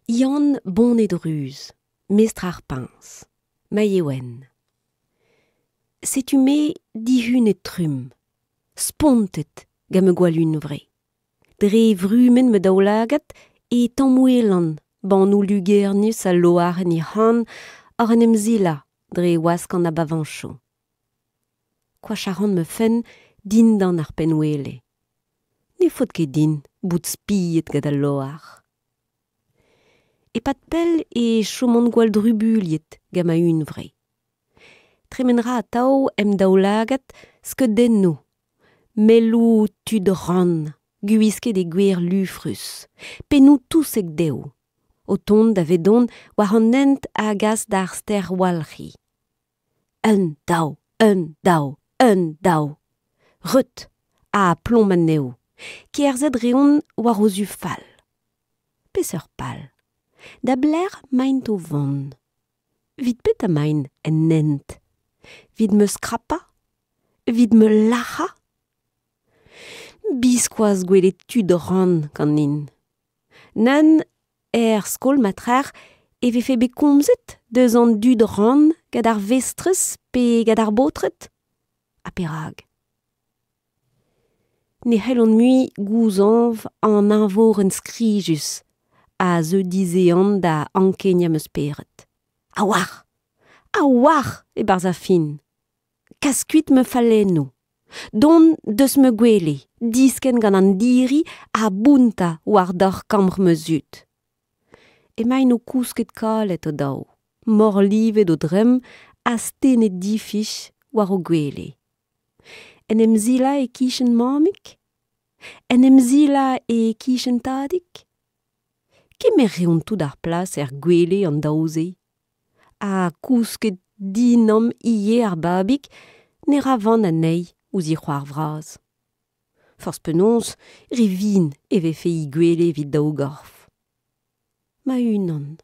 Yann Boned Ruz, mestr ar puñs, Maïwenn. Setu-me dihunet trumm, spontet gant ma gwallhunvre. Dre vrumenn ma daoulagad e tamwelan bannoù lugernus al loar en he c'han oc'h en em silañ dre wask an abavanchoù. Koach a ran ma fenn dindan ar pennwele. Ne faot ket din bout spiet gant al loar. E-pad pell e choman gwall drubuilhet gant ma hunvre. Tremen 'ra atav em daoulagad skeudennoù, melloù tud ran, gwisket e gwer lufrus, pennoù touseg dezho, o tont davedon war an hent a gas d'ar stêr-walc'hiñ. Un, daou, un, daou, un, daou. Reut ha plom anezho. Kerzhet 'reont war o zu fall. Peseurt pal? Da belec'h 'maint o vont? 'Vit petra 'maint en hent? 'Vit ma skrapañ? 'Vit ma lac'hañ? Biskoazh gwelet tud ran ganin. Nann, er skol matrec'h e vefe bet komzet deus an dud ran gant ar vestrez pe gant ar baotred? Ha perak? Ne c'hellont mui gouzañv an eñvorenn skrijus a zeu dizehan da ankeniañ ma spered. A-walc'h! A-walc'h e-barzh ar fin! Kas kuit ma fallennoù. Dont deus ma gwele, diskenn gant an diri ha bountañ war dor kambr ma zud. Emaint o kousket kalet o-daou, morlivet o dremm ha stennet difich war o gwele. En em silañ e-kichen mammig ? En em silañ e-kichen tadig ? Kemer 'reont tout ar plas er gwele an daou-se. Ha kousket dinamm ivez ar babig ne ra van anezhi ouzh he c'hoar vras. Forzh penaos, re vihan e vefe he gwele evit daou gorf. Ma-unan,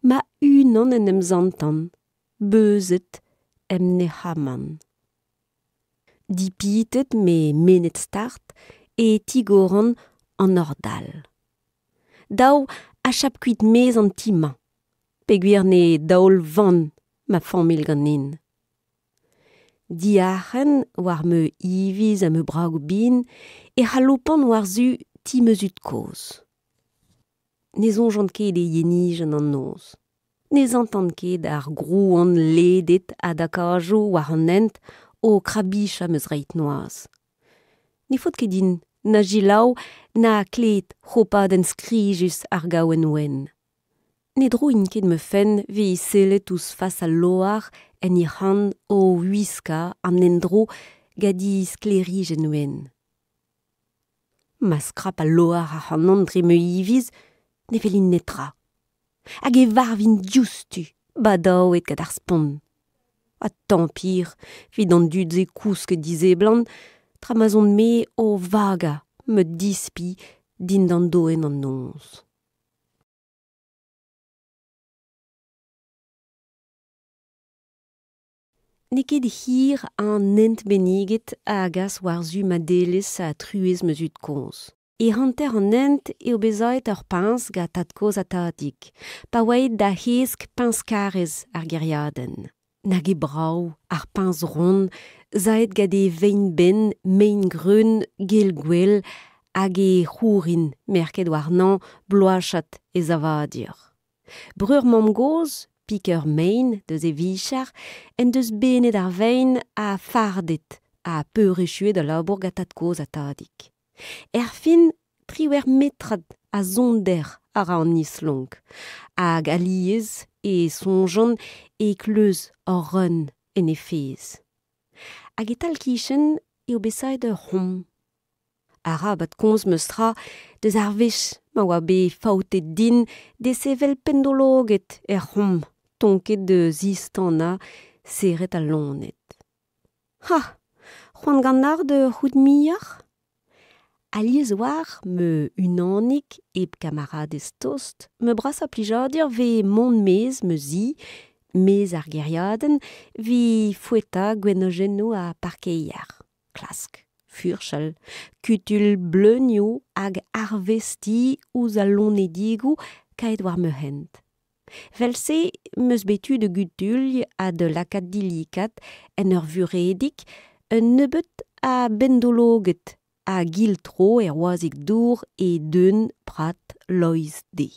ma-unan en em santan, beuzet em nec'hamant. Dipitet met mennet start e tigoran an nor-dal. Dav achap kuit maez an ti-mañ peogwir ne daol vann ma familh ganin. Diarc'hen war ma hiviz ha ma bragoù bihan e c'haloupan war-zu ti ma zud-kozh. Ne soñjan ket e yenijenn an noz. Ne santan ket ar grouan ledet a-dakajoù war an hent o krabichañ ma zreid noazh. Ne faot ket din na selaou na klevet hopadenn skrijus ar gaouenn wenn. Ne droin ket ma fenn evit sellet ouzh fas al loar en he c'han o wiskañ an endro gant he sklêrijenn wenn. Ma skrap al loar ac'hanon dre ma hiviz ne welin netra. Hag e varvin diouzhtu, badaouet gant ar spont. Ha tañpir evit an dud-se kousket diseblant tra ma'z on-me o vagañ ma dispi dindan doenn an noz. N'eo ket hir an hent benniget a gas war-zu madelezh ha truez ma zud-kozh. E hanter an hent eo bet savet ur puñs gant tad-kozh ha tadig, pa oa aet da hesk puñs-karrez ar gêriadenn. Nag eo brav ar puñs ront savet gant e vein-benn mein-greun gell-gwell hag e c'hourin merket warnañ bloazhad e savadur. Breur mamm-gozh, piker mein deus e vicher, en deus benet ar vein ha fardet ha peurechuet al labour gant tad-kozh ha tadig. Erfin, triwec'h metrad a zonder a ra an islonk hag alies e soñjan e kleuz hor reun en he fezh. Hag e-tal-kichen eo bet savet ur c'homm. Arabat komz meus tra deus ar wech ma oa bet faotet din desevel penndologed er c'homm tonket da zistanañ serret al loened. Ha c'hoant ganeoc'h da c'hoût muioc'h ? Alies a-walc'h ma unanig hep kamaradez tost, ma brasañ plijadur 'vez mont 'maez ma zi, 'maez ar gêriadenn, 'vit foetañ gwenojennoù ha parkeier. Klask, furchal, kutuilh bleunioù hag arvestiñ ouzh al loenedigoù kaet war ma hent. 'Vel-se 'm eus bet tu da gutuilh ha da lakaat dilikat en ur vuredig un nebeud a benndologed a giltro er wazhig-dour e deun prad Loeiz De.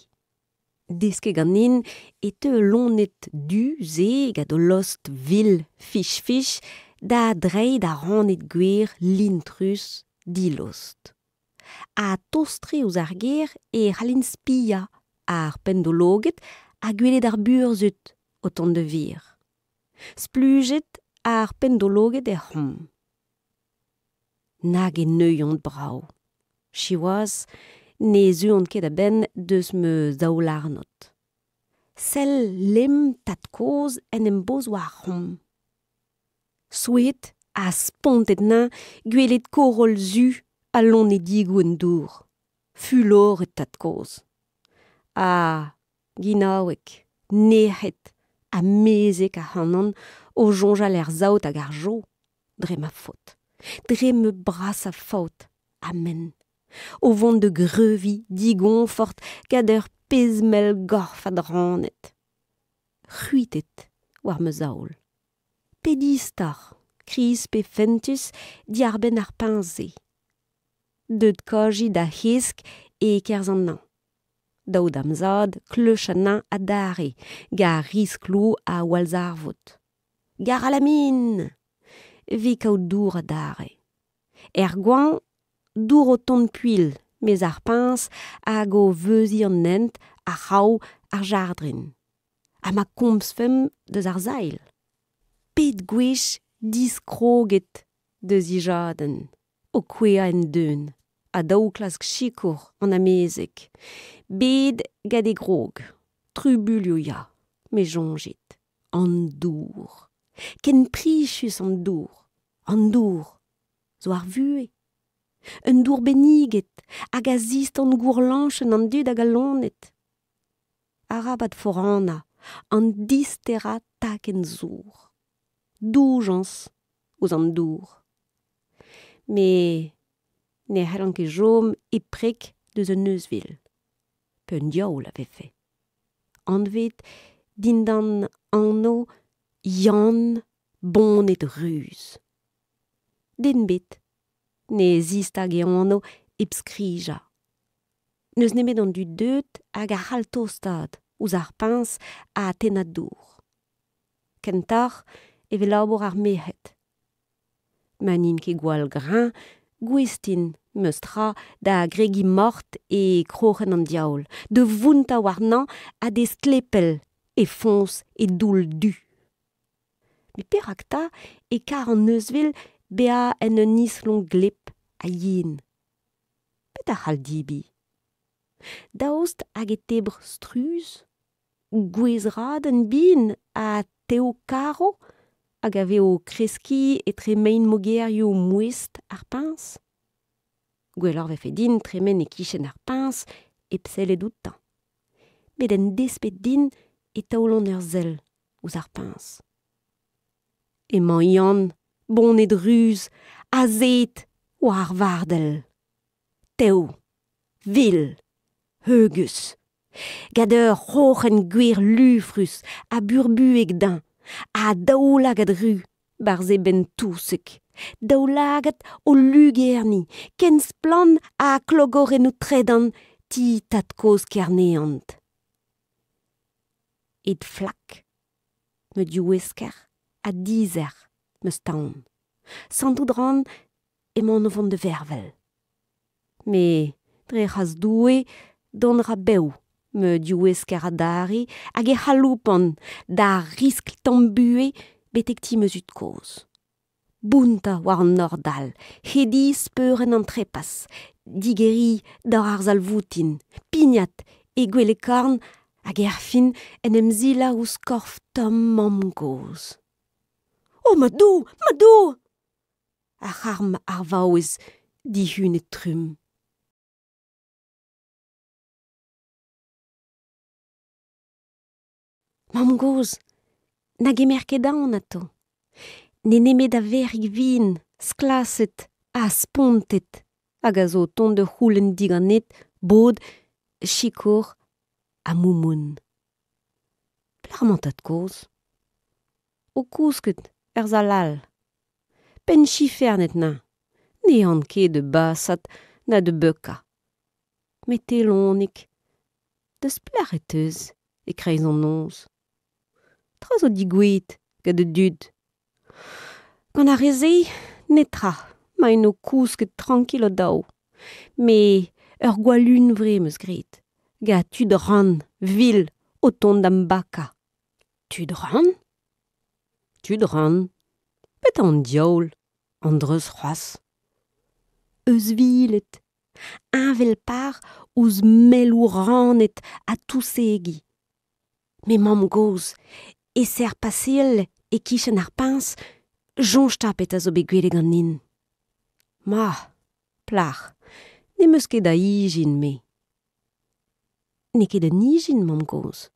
Desket ganin e teu al loened du-se gant o lost vil fich-fich da dreiñ da raned gwer lintrus dilost. Ha tost-tre ouzh ar gêr e c'hallin spiañ ar penndologed ha gwelet ar burzhud o tont da wir. Splujet ar penndologed er c'homm. Nag e neuiont brav. Siwazh ne zeuont ket a-benn deus ma zaol-arnod. Sell lemm tad-kozh en em boz war ar c'homm. Souezhet ha spontet neuze gwelet koroll zu al loenedigoù en dour. Fuloret tad-kozh. Ha ginaoueg, nec'het ha mezhek ac'hanon o soñjal er saout hag ar jo, dre ma faot, dre ma brasañ faot, amen, o vont da greuviñ digoñfort gant ur pezh mell gorfad raned. C'hwitet war ma zaol. Pet istor, kriz pe fentus, diàr-benn ar peñse. Deuet kaji da hesk e-kerzh an hañv. Dav da'm zad kleuch anezhañ adarre gant riskloù a wallzarvoud. Gar a la mine ! Evit kaout dour adarre. Er goañv, dour o tont puilh 'maez ar puñs hag o veuziñ an hent, ar c'hraou, ar jardrin. Ha ma komzfemp deus ar sailh ? Pet gwech diskroget deus he jadenn, o kouezhañ en deun, ha dav klask sikour an amezeg, bet gant e grog, trubuilhoù ya, me soñjit, an dour. Ken prijus an dour, an dour zo ar vuhez. Un dour benniget hag a zistan gourlañchenn an dud hag al loened. Arabat foranañ an disterañ takenn zour. Doujañs ouzh an dour. Met ne c'hellan ket chom hep preg deus un euzhvil. Pe un diaoul a vefe. Anvet dindan anv Yann Boned Ruz. Den ebet ne zistag e anv hep skrijañ. N'eus nemet an dud deuet hag a c'hall tostaat ouzh ar puñs ha tennañ dour. Kentoc'h e vez labour ar merc'hed. Ma n'int ket gwall greñv, gouest int, memes tra, da gregiñ mort e kroc'hen an diaoul, da vountañ warnañ ha d'e stlepel e foñs e doull du. Met perak 'ta e kar an euzhvil bezañ en un islonk gleb ha yen? Petra c'hall debriñ ? Daoust hag e tebr struzh ? Gwez-raden bihan ha tev karv hag a vez o kreskiñ etre mein mogerioù mouest ar puñs ? Gwelloc'h 'vefe din tremen e-kichen ar puñs hep sellet outañ. Met en desped din e taolan ur sell ouzh ar puñs. Emañ Yann, boned ruz, azezet war ar vardell. Tev, vil, heugus. Gant ur c'hroc'hen gwer lufrus ha burbuek dezhañ ha daoulagad ruz 'barzh e benn touseg. Daoulagad o lugerniñ ken splann ha klogorennoù tredan ti tad-kozh Kerneant. Aet flak ma divesker ha dizec'h ma staon. Santout 'ran emaon o vont da vervel. Met dre c'hras Doue dont a ra bev ma divesker adarre hag e c'haloupan d'ar riskl tamm buhez betek ti ma zud-kozh. Bountañ war an nor-dal, hediñ speurenn an trepas, digeriñ dor ar sal-voutin, pignat e gwele-korn hag erfin en em silañ ouzh korf tomm mamm-gozh. O ma Doue, ma Doue ! a c'harm ar vaouez dihunet trumm. Mamm-gozh, na gemer ket aon atav. N'eo nemet da verc'hig vihan, sklaset ha spontet, hag a zo o tont da c'houlenn diganit bod, sikour ha moumoun. Pelec'h emañ tad-kozh ? O kousket er sal all. Penn sifernet 'neñ, ne ehan ket da basat na da bokañ. Met te loenig, deus pelec'h e teus e-kreiz an noz ? Petra zo degouezhet gant da dud ? Gant ar re-se netra, emaint o kousket trankil o-daou. Met ur gwallhunvre 'm eus graet, gant tud ran, vil, o tont da'm bakañ. Tud ran ? Tud ran. Petra an diaoul an dreuz c'hoazh ? Euzhviled, heñvel-par ouzh melloù raned ha tousegi. Me mamm-gozh, e-ser paseal e-kichen ar puñs, soñj 'ta petra zo bet gwelet ganin. Ma, plac'h, ne'm eus ket a ijin, me. N'eo ket un ijin, mamm-gozh.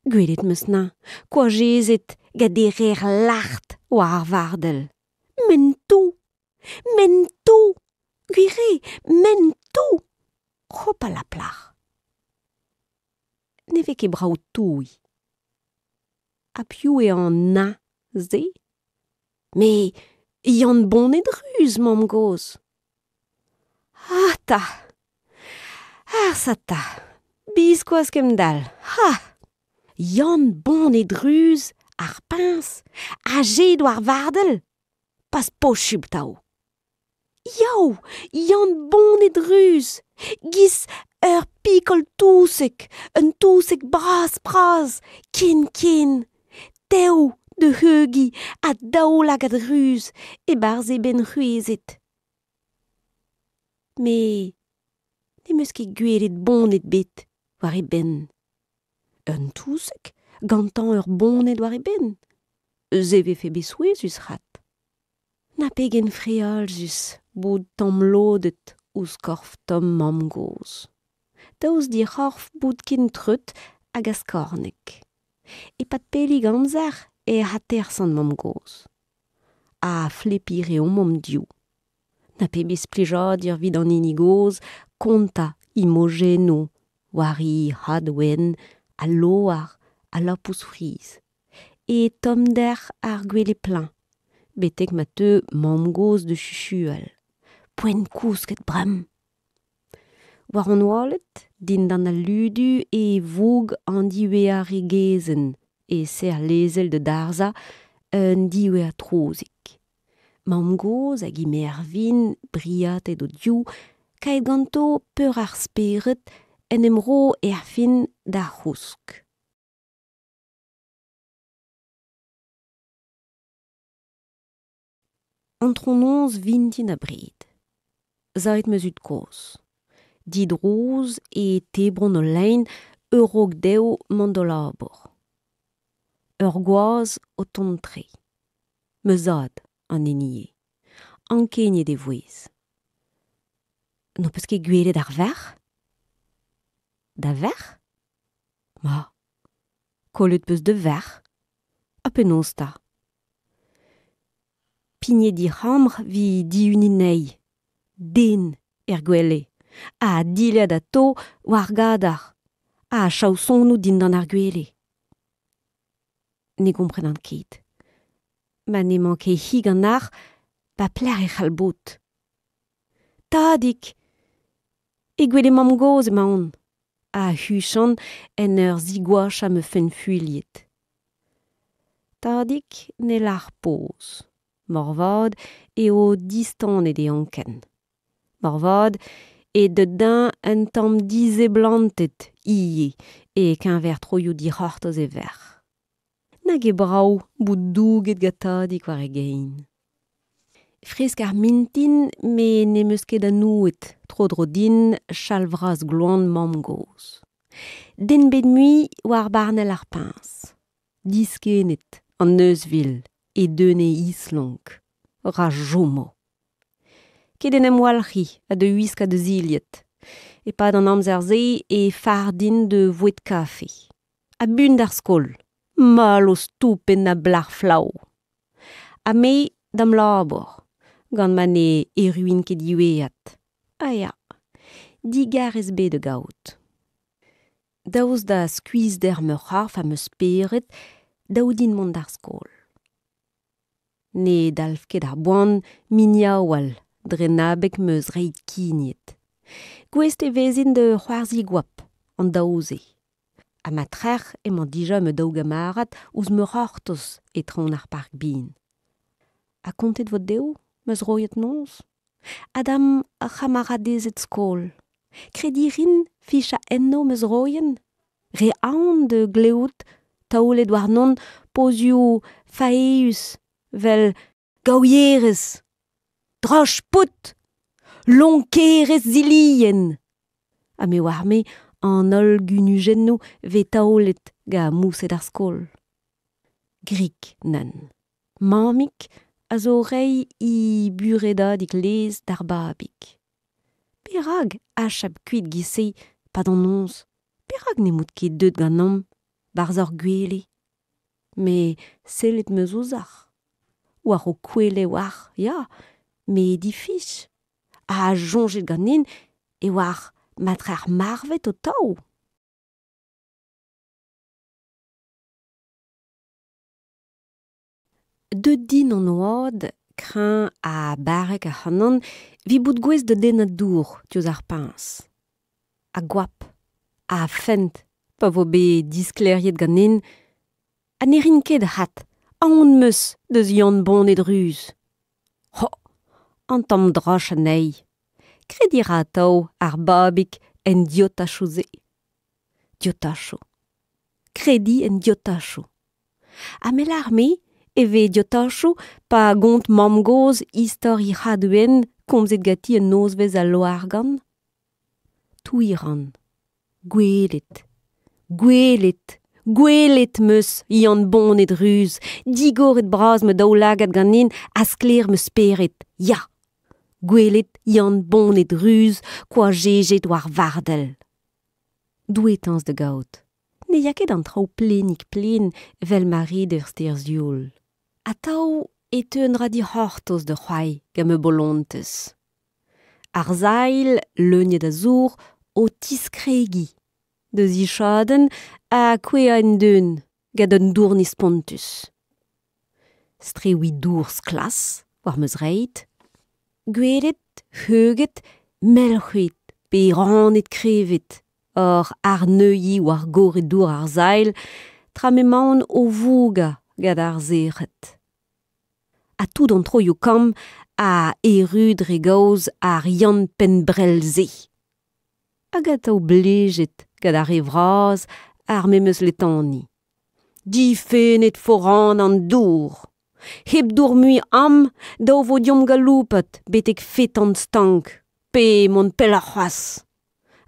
Gwelet 'm eus anezhañ, koajezet gant e reer lart war ar fardell. M'en tou ! M'en tou ! Gwir eo, m'en tou ! Hopala plac'h ! Ne vez ket brav touiñ. Ha piv eo an eñ-se ? Me Yann Boned Ruz, mamm-gozh. Ah 'ta ! Arsa 'ta ! Biskoazh kemend-all ! Ha ! Yann Boned Ruz, ar puñs, aze'et war fardell ? Pas posupl 'tav ! Yaou ! Yann Boned Ruz ! 'Giz ur pikol touseg, un touseg bras-bras, ken-ken, tev da heugiñ ha daoulagad ruz e-barzh e benn c'hwezhet. Met ne'm eus ket gwelet boned ebet war e benn. Un touseg gantañ ur boned war e benn ? Se 'vefe bet souezhus 'vat. Na pegen frealzus bout tamlodet ouzh korf tomm mamm-gozh. Daoust d'he c'horf bout ken treut hag askornek. E-pad pellik amzer ec'h atersan mamm-gozh. Ha flepiñ 'reomp hon-div. Na pebezh plijadur evit an hini gozh kontañ he mojennoù war he c'had wenn, al loar, al labous friz. E tommder ar gwele-pluñv, betek ma teu mamm-gozh da chuchual. Poent kousket bremañ. War an oaled, dindan al ludu e voug an diwezharigezenn e-ser lezel da darzhañ un diwezhañ trouzig. Mamm-gozh hag he merc'h-vihan briatet o-div, kaeet ganto peur ar spered, en em ro erfin d'ar c'housk. Antronoz vintin abred. Savet ma zud-kozh. Didrouz e tebront o lein a-raok dezho mont d'o labour. Ur gwaz o tont tre. Ma zad an hini eo. Ankeniet e vouezh. N'ho peus ket gwelet ar verc'h ? Da verc'h ? Ma, kollet 'peus da verc'h. Ha penaos 'ta ? Pignet he c'hambr evit dihuniñ anezhi. Den er gwele ha dilhad atav war gador ha chaosonoù dindan ar gwele. Ne gomprenan ket. Ma n'emañ ket hi ganeoc'h, ba pelec'h e c'hall bout ? Tadig ! E gwele mamm-gozh emaon, a huchan en ur zigoachañ ma fenn fuilhet. Tadig ne lâr poz. Moarvat eo distanet e anken. Moarvat eo deuet dezhañ un tamm diseblanted ivez e-keñver troioù dic'hortoz e verc'h. Nag eo brav bout douget gant Tadig war e gein. Fresk ar mintin met ne'm eus ket anoued tro-dro din chal vras gloan mamm-gozh. Den ebet mui war barnell ar puñs. Diskennet an euzhvil e deun e islonk. Ra chomo. Ket en em walc'hiñ ha da wiskañ da zilhad. E-pad an amzer-se e fardin da voued kafe. Ha buan d'ar skol. Mallozh toupenn a blac'h flav. Ha me da'm labour, gant ma ne erruin ket diwezhat. Ah ya, digarez ebet da gaout. Daoust da skuizhder ma c'horf ha ma spered, dav din mont d'ar skol. Ne dalv ket ar boan mignaoual dre 'n abeg ma zreid kignet. Gouest e vezin da c'hoarzhin goap an daou-se. Ha ma trec'h emañ dija ma daou gamarad ouzh ma c'hortoz e traoñ ar park bihan. Ha kontet 'vo dezho ma zroiad-noz? Ha da'm c'hamaradezed skol. Krediñ 'rin fichañ enno ma zroienn ? Re aon da glevout taolet warnon pozioù faeüs 'vel gaouierez, droch-pod, lonkerez zilienn ha me 'oar-me an holl gunujennoù 'vez taolet gant moused ar skol. Grik neuze. Mammig a zo o reiñ he buredadig laezh d'ar babig. Perak achap kuit 'giz-se 'pad an noz ? Perak n'emaout ket deuet ganeomp 'barzh hor gwele ? Met sellet 'm eus ouzhoc'h. War ho kwele 'oac'h, ya, met difich. Ha soñjet ganin e oac'h matrec'h marvet ho-taou. Deuet din an oad, kreñv ha barrek ac'hanon, evit bout gouest da dennañ dour diouzh ar puñs. Ha goap ha fent pa vo bet disklêriet ganin ha ne rin ket avat, aon 'm eus deus Yann Boned Ruz. Ho, an tamm droch anezhi. Krediñ a ra atav ar babig en diotachoù-se. Diotachoù. Krediñ en diotachoù. Ha me 'lâr-me e vez diotachoù pa gont mamm-gozh istor he c'had-wenn komzet ganti un nozvezh al loar-gann ? Touiñ 'ran. Gwelet. Gwelet. Gwelet 'm eus Yann Boned Ruz, digoret bras ma daoulagad ganin ha sklaer ma spered, ya ! Gwelet Yann Boned Ruz koajejet war vardell. Douetañs da gaout. Ne ya ket an traoù plenik-plen evel ma red ur stêr sioul. Atav e teu un dra dic'hortoz da c'hoari gant ma bolontez. Ar sailh leuniet a zour o tiskregiñ da zichadenn ha kouezhañ en-deun gant un dourni spontus. Strewiñ dour sklas war ma zreid, gwelet, heuget, melc'hwed pe raned krevet oc'h arneuiñ war gorre dour ar sailh tra m'emaon o vougañ gant ar sec'hed. Ha tout an troioù-kamm a erru dre gaoz ar Yann Pennbrell-se. Hag atav blejet gant ar re vras ar memes letani. Difennet foran an dour. Hep dour mui amañ dav 'vo deomp galoupat betek fetan-stank pe mont pelloc'h c'hoazh.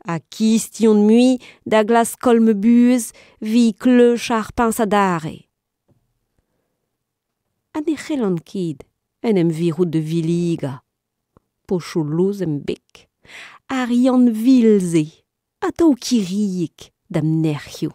Ha kisti on mui da glask koll ma buhez 'vit kleuchañ ar puñs adarre. Ha ne c'hellan ket en em virout da villigañ. Pochoù lous em beg. Ar Yann vil-se, atav kiriek da'm nec'hioù.